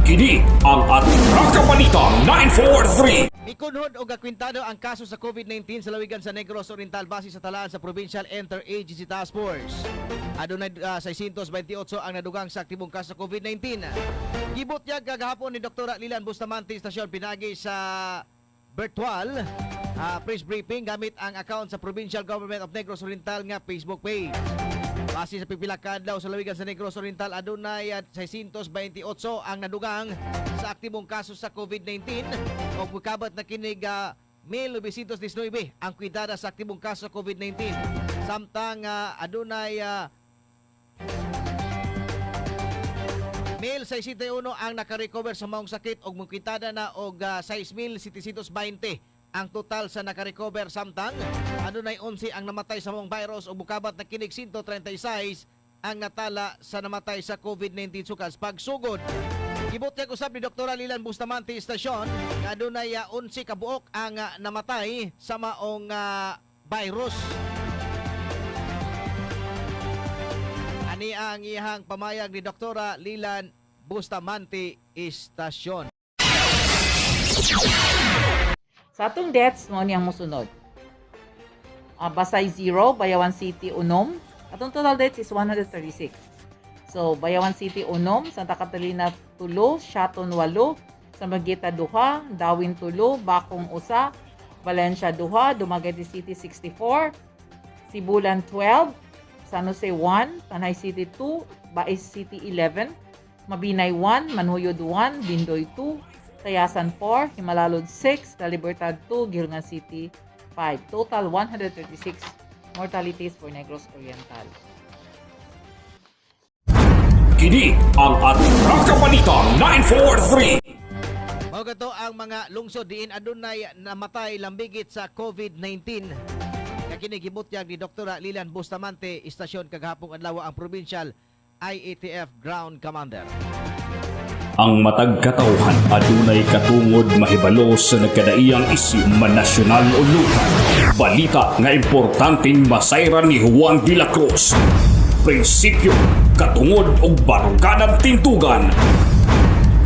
Kini ang Atraka Balita 943. Mikunhod og akwintado ang kaso sa COVID-19 sa lawigan sa Negros Oriental base sa talaan sa Provincial Interagency Task Force. Adunay 628 ang nadugang sa aktibong kaso sa COVID-19. Gibutyag kagahapon ni Dr. Lilan Bustamante Istasyon pinagi sa virtual press briefing gamit ang account sa Provincial Government of Negros Oriental nga Facebook page. Base sa pipila ka adlaw sa lawigan sa Negros Oriental, adunay 628 ang nadugang sa aktibong kaso sa COVID-19 ug mukabat na kinig 1919 ang kwintada sa aktibong kaso sa COVID-19. Samtang adunay 1,601 ang nakarecover sa maong sakit ug mukwintada na og 6,720 ang total sa nakarecover, samtang adunay 11 ang namatay sa maong virus ug mukabat na kinig 136 ang natala sa namatay sa COVID-19 sukad pagsugod. Gibutyag usab ni Dr. Lilan Bustamante Istasyon nga adunay 11 ka buok ang namatay sa maong virus. Ani ang iyang pamayag ni Dr. Lilan Bustamante Istasyon. Sa atong deaths, mao niyang mosunod. Basay 0, Bayawan City 6. Atong total deaths is 136. So, Bayawan City 6, Santa Catalina 3, Siaton 8, Sampaguita 2, Dauin 3, Bacong 1, Valencia 2, Dumaguete City 64, Sibulan 12, San Jose 1, Tanay City 2, Bais City 11, Mabinay 1, Manjuyod 1, Bindoy 2, Tayasan 4, Jimalalud 6, La Libertad 2, Guihulngan City 5. Total 136 mortalities for Negros Oriental. Kini ang Atraka Balita 943. Mao kato ang mga lungsod diin adunay namatay lambigit sa COVID-19. Nga kini gibutyag ni Dr. Lilan Bustamante Istasyon kagahapong adlaw, ang Provincial IATF Ground Commander. Ang matag katawhan adunay katungod mahibalo sa nagkadaiyang isyu, man nasyonal o lokal. Balita nga importanteng masayran ni Juan de la Cruz. Prinsipyo, katungod ug baruganan tindugan.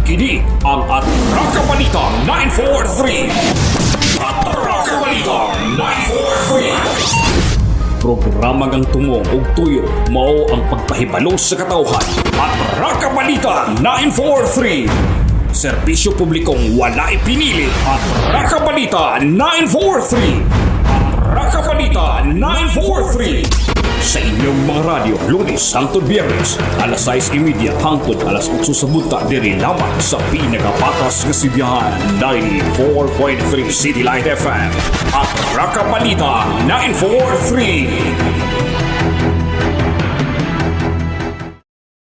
Kini ang Atraka Balita 943. Atraka Balita 943. Programa ngang tumong ug tuyo mao ang pagpahibalo sa katawhan. Atraka Balita 943. Serbisyo publikong walay pinili. Atraka Balita 943. Atraka Balita 943. Sa inyong mga radyo, Lunes hangtod Biyernes, alas 6:30 hangtod alas 8 sa buntag, diri lamang sa pinakapatas nga sibihan, 94.3 City Light FM. Atraka Balita 943.